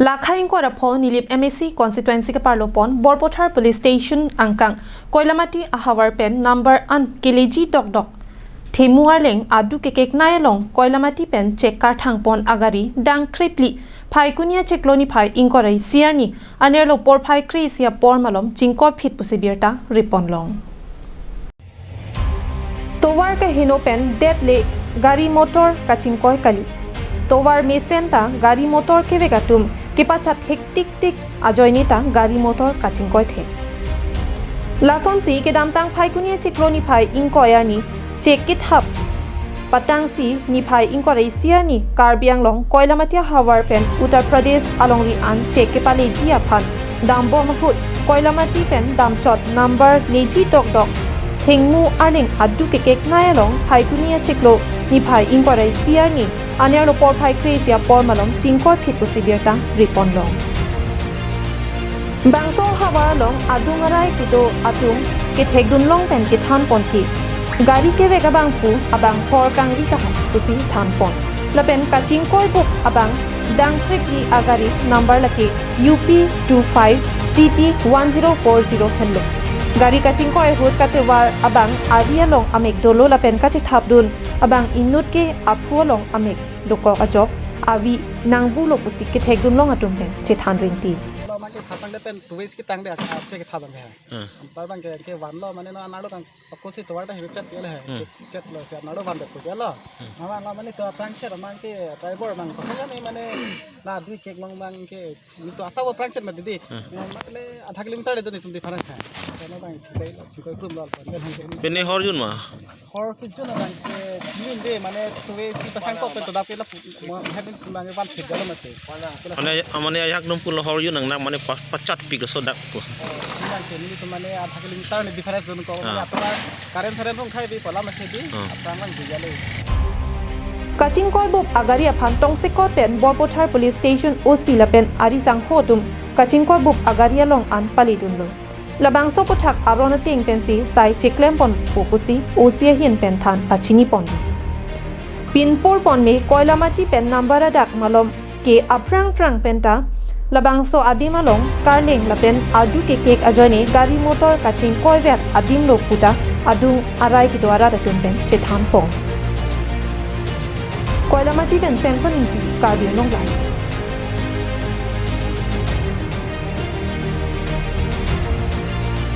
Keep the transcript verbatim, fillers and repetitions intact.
Lakha ingkoi ra pho Nilip M A C constituency keparlo pon Borpathar Police Station angkang Koilamati ahavar pen number an keleji dokdok Thengmu Arleng aduk kekeknei along Koilamati pen chek karthang pon agari dang krepli Phaikuni achiklo niphai ingkoi ra isi arni anerlo porphai kre-isi apor malom chingkoi phit pusi birta ripon long. Tovar kaheno pen det le gari motor kachingkoi kali. Tovar mesen ta gari motor kevek atum kepachat thek tik tik ajoine ta gari motor kachingkoi thek. Lasonsi kedamtang Phaikuni achiklo niphai ingkoi arni chek kethap patangsi niphai ingkoi ra isi arni Karbi Anglong Koilamati ahavar pen Uttar Pradesh alongri an chek kepaleji aphan dambom ahut Koilamati pen damchot number neji dokdok Thengmu Arleng aduk kekeknei along Phaikuni achiklo niphai ingkoi ra isi arni anerlo porphai kre-isi apor malom chingkoi phit pusi birta ripon long. Bangso havar along adung arai kedo atum kethekdun long pen kethan pon ke gari kevek abangphu abang hor kangri tahai pusi than pon. Lapen kachingkoi bup abang dang krepli agari number lake U P two five C T one zero four zero henlo. Gari kachingkoi ahut katovar abang avi along amek dolo lapen kachethapdun abang inut ke aphu along amek dokok ajok avi nangbulo pusi kethekdun long atum pen chethan ringti. Lo mane ke thapang de pen tuwis kitang de akap se ke thapang ke. Hmm. Anpar bang ke ke van lo mane no analo kang aku si tovar ta hiru chat ya le. Hmm. Chat lo si analo van de ko ya lo. Hmm. Mama lo mane to aphrang chat mang ke driver mang ko sa ya ni mane na dui kek long mang ke ni to asa wo aphrang chat ma didi. Hmm. Mane adha kilometer de to ni tum di pharang kha. Kana bang chibai lo chibai krum lo pan ke hang ke. Pini hor jun ma? Hor kejun abang ke chini de mane tuwe si pasang kok pen to dap ke la pu-, mo-, heading bang van thek jalo mate. Mane, mane ayak num pulo hor jun nang nang mane pa-, pachat pik so dak pu. Oh, ini bang ke ini to mane adha kilometer ni difference dun ko mane Ah. Athoma current saren rong khai bi pola mate di, Ah. Aphrang bang di jalo. Kachingkoi bup agari aphan tongsekot pen Borpathar Police Station O C lapen ari sangho atum kachingkoi bup agari along an paledunlo. Labangso aputhak aron ateng pensi sai cheklem ponpo pusi O C ahin pen than pachini pon. Pinpur pon me Koilamati pen number adak malom ke aphrang phrang penta labangso adim along karleng lapen aduk kekek ajoine gari motor kachingkoi ver adim lo puta adung arai kedo arat atum pen chethan pon. Koilamati pen Samson Ingti, Karbi Anglong Live.